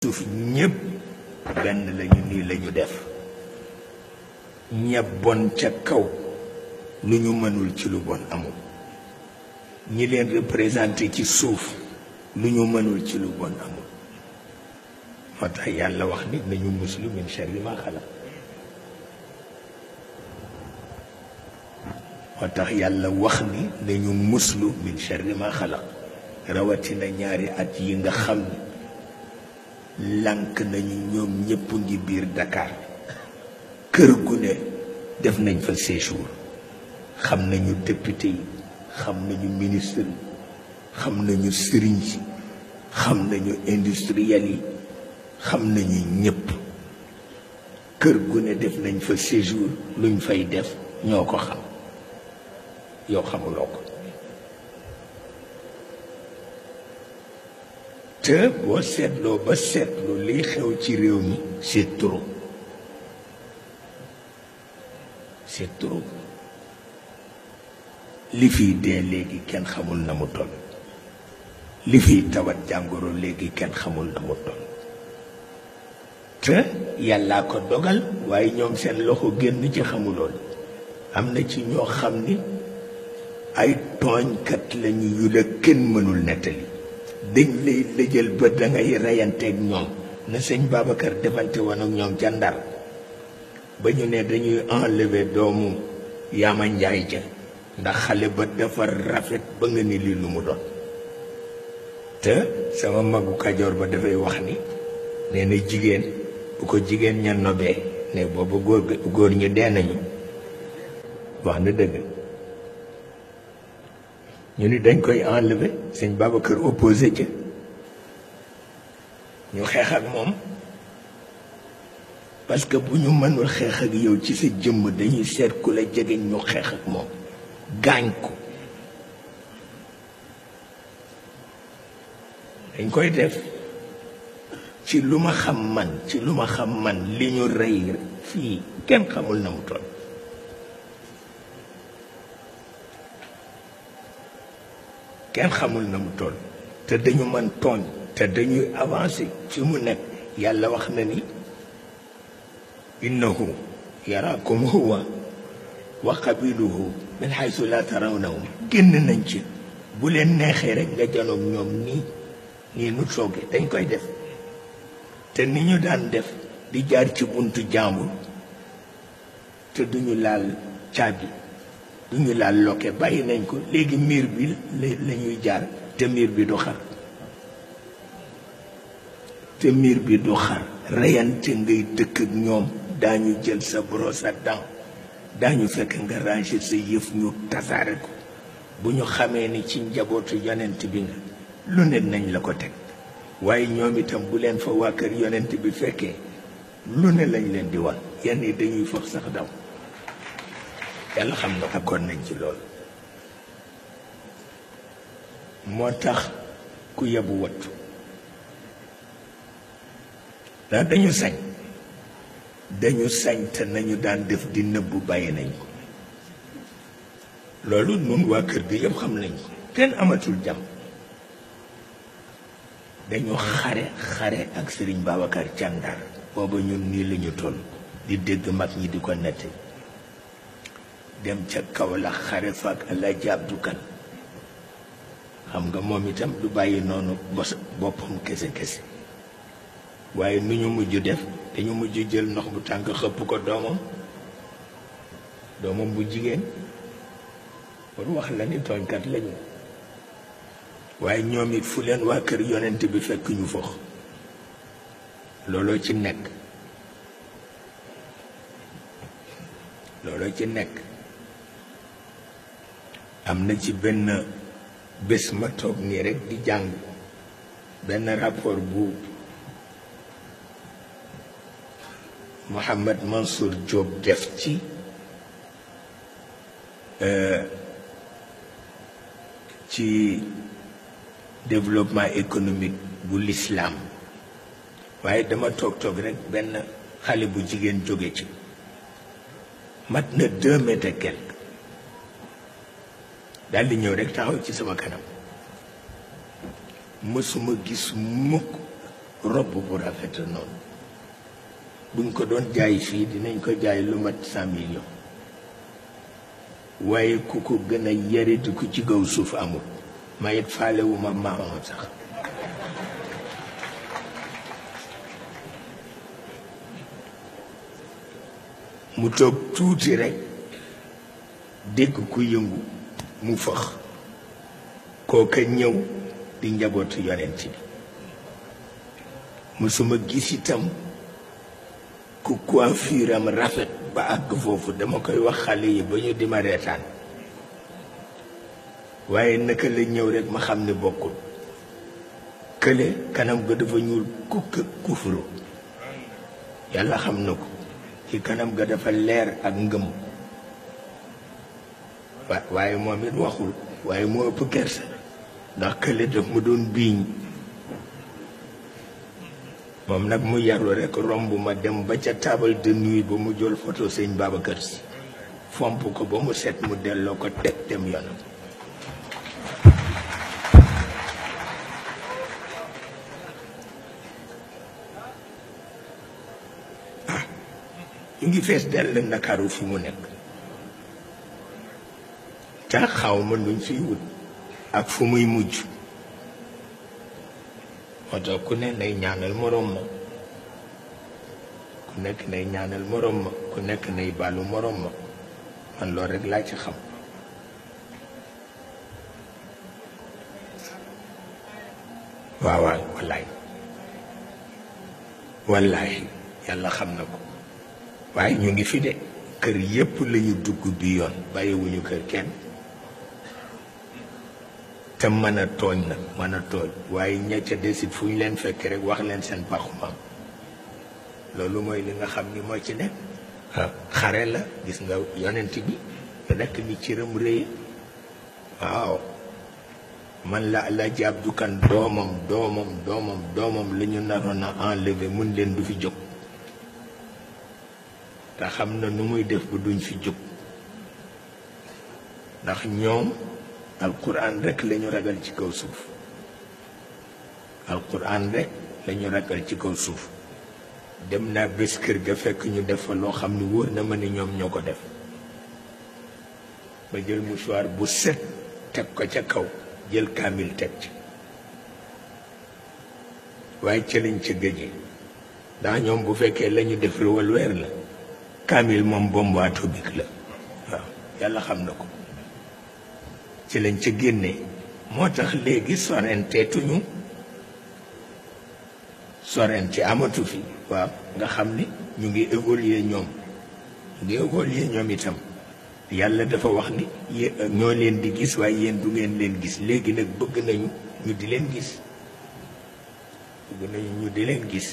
suuf ñépp benn lañu, nii lañu def. ña bon ca kaw lu ñu mënul ci lu bon amul, ñi leen représenté ci suuf lu ñu mënul ci lu bon amul. moo tax yàlla wax ni nañu muslu min sharri ma xalaq. moo tax yàlla wax ni nañu muslu min sharri ma xalaq. rawatina ñaari at yi nga xam ni lànk nañu ñoom ñépp ngi biir Dakar, kër gu ne def nañ fa séjour. xam nañu député yi, xam nañu ministre yi, xam nañu sëriñ si, xam nañu industriel yi, xam nañu ñépp. kër gu ne def nañ fa séjour. luñ fay def ñoo ko xam, yow xamuloo ko. te boo seetloo ba seetlu liy xew ci réew mi c'est trop, c'est trop. li fiy dee léegi kenn xamul na mu toll, li fiy tawat jàngoro léegi kenn xamul na mu toll. te yàllaa ko dogal, waaye ñoom seen loxo génn ci xamuloon. am na ci ñoo xam ni ay tooñkat lañu yu la kenn mënul nettali. dañ lay lëjal ba dangay reyanteeg ñoom na sëñ Babacar defante woon ak ñoom ca Ndar ba ñu ne dañuy enlever doomu Yaama Njaay ja ndax xale ba dafa rafet ba nga ni lii lu mu doon. te sama magu Kajoor ba dafay wax ni nee na jigéen bu ko jigéen ña nobee ne boobu góor ñi dee nañu. wax na dëgg. ñu ni dañ koy enlever, sëñ Babacar opposé ca ñu xeex ak moom, parce que bu ñu mënul xeex ak yow ci sa jëmm dañuy seet ku la jege ñu xeex ak moom gaañ ko. dañ koy def ci lu ma xam man, ci lu ma xam man li ñu rey fii kenn xamul na mu toll. kenn xamul na mu toll. te dañu mën tooñ, te dañuy avancé fi mu nekk. yàlla wax na ni innahu yaraakum huwa wa qabiluhu min haythu la tarawnahum. génn nañ ci, bu leen neexee rek nga janoog ñoom nii nu sooge. dañ koy def. te ni ñu daan def di jaar ci buntu jàmbur te duñu laal caabi, duñu laal loke, bàyyi nañ ko. léegi miir bi la ñuy jaar, te miir bi du xar, te miir bi du xar. reyante ngay dëkk ak ñoom. daañu jël sa brosse à dents, daañu fekk nga ranger sa yëf ñu tasaare ko. bu ñu xamee ni ci njabootu yonent bi nga, lu ne nañ la ko teg. waaye ñoom itam bu leen fa waa kër yonent bi fekkee lu ne lañ leen di wax. yenn yi dañuy foog sax daw. yàlla xam na akkoon nañ ci loolu. moo tax ku yebu wattu. ndax dañu sañ te nañu daan def di nëbbu bàyyi nañ ko. loolu nun waa kër gi yëpp xam nañ ko. kenn amatul jàmm. dañu xare ak Serigne Babacar ca Ndar. booba ñun nii la ñu toll di dégg mag ñi di ko nette. dem ca Kaolack xare fa ak Alaaji Abdu Kan. xam nga moom itam du bàyyi noonu boppam kese. waaye nu ñu mujj def, dañu mujj jël ndox bu tànk xëpp ko doomam bu jigéen, pour wax la ni tooñkat lañu. waaye ñoom it fu leen waa kër yonent bi fekk ñu fox. looloo ci nekk. am na ci benn bés ma toog nii rek di jàng benn rapport bu Mohamed Mansour Diop def ci développement économique bu l'islam. waaye dama toog rek benn xale bu jigéen jóge ci mat na 2 mètres et quelque daal di ñëw rek taxaw ci sama kanam. mësuma gis mukk robb bu rafet noonu buñ ko doon jaay fii dinañ ko jaay lu mat 100 millions waaye ku ko gën a yariti ku ci kaw suuf amul ma it faalewuma maamam sax mu toog tuuti rekk dégg ku yëngu mu fëx kooka ñëw di njabootu yonent bi musuma gis itam ku coiffure am rafet ba àgg foofu dama koy wax xale yi ba ñu di ma reetaan waaye naka la ñëw rekk ma xam ne bokkul kële kanam ga dafa ñuul kukk kufru yàlla xam na ko ci kanam ga dafa leer ak ngëm waaye moom it waxul waaye moo ëpp kersa ndax kële daf mu doon biiñ moom nag mu yaru rekk romb ma dem ba ca table de nuit ba mu jël photo sëñ Babacar Si fomp ko ba mu set mu delloo ko teg dem yoonam ñu ngi fees dell Ndakaaru fi mu nekk te xaw ma luñ fiy wut ak fu muy mujj moo tax ku ne nay ñaanal morom ma ku nekk nay ñaanal morom ma ku nekk nay baalu morom ma man loolu rekk laa ci xam waaw waaw wallaay yàlla xam na ko waaye ñu ngi fi de kër yépp lañu dugg bi yoon bàyyiwuñu kër kenn te mën a tooñ nag mën a tooñ waaye ña ca desit fu ñu leen fekk rek wax leen seen paxu maam loolu mooy li nga xam ni moo ci nekk xare la gis nga yonent bi te nekk ni cëram rëy waaw man la Abdu Kan doomam la ñu naroon a enlever mun leen du fi jóg te xam na nu muy def ba duñ fi jóg ndax ñoom alquran rek lañu ragal ci kaw suuf alquran rek lañu ragal ci kaw suuf dem naa bés kër ga fekk ñu def fa loo xam ni wóor na ma ni ñoom ñoo ko def ba jël mouchoir bu set teg ko ca kaw jël kaamil teg ci waaye ca lañ ca gëjee ndax ñoom bu fekkee lañu def revolver la kaamil moom bombe atomique la waaw yàlla xam na ko ci lañ ca génnee moo tax léegi sorenteetuñu sorente amatu fi waaw nga xam ni ñu ngi évoluer ñoom itam yàlla dafa wax ni ñoo leen di gis waaye yéen du ngeen leen gis léegi nag bëgg nañu ñu di leen gis